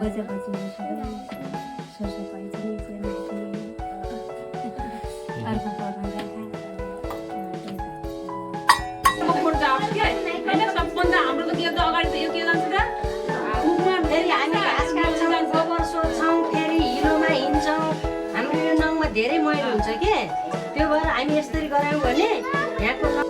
बजाबजी सबै सरसफाइ चाहिँ अर्को सबभन्दा हाम्रो त के त अगाडि त यो के जान्छ त फेरि हामी घाँस काट्छौँ गोबर सोध्छौँ फेरि हिलोमा हिँड्छौँ हाम्रो यो नङमा धेरै मैला हुन्छ के त्यो भएर हामी यसरी गरायौँ भने यहाँको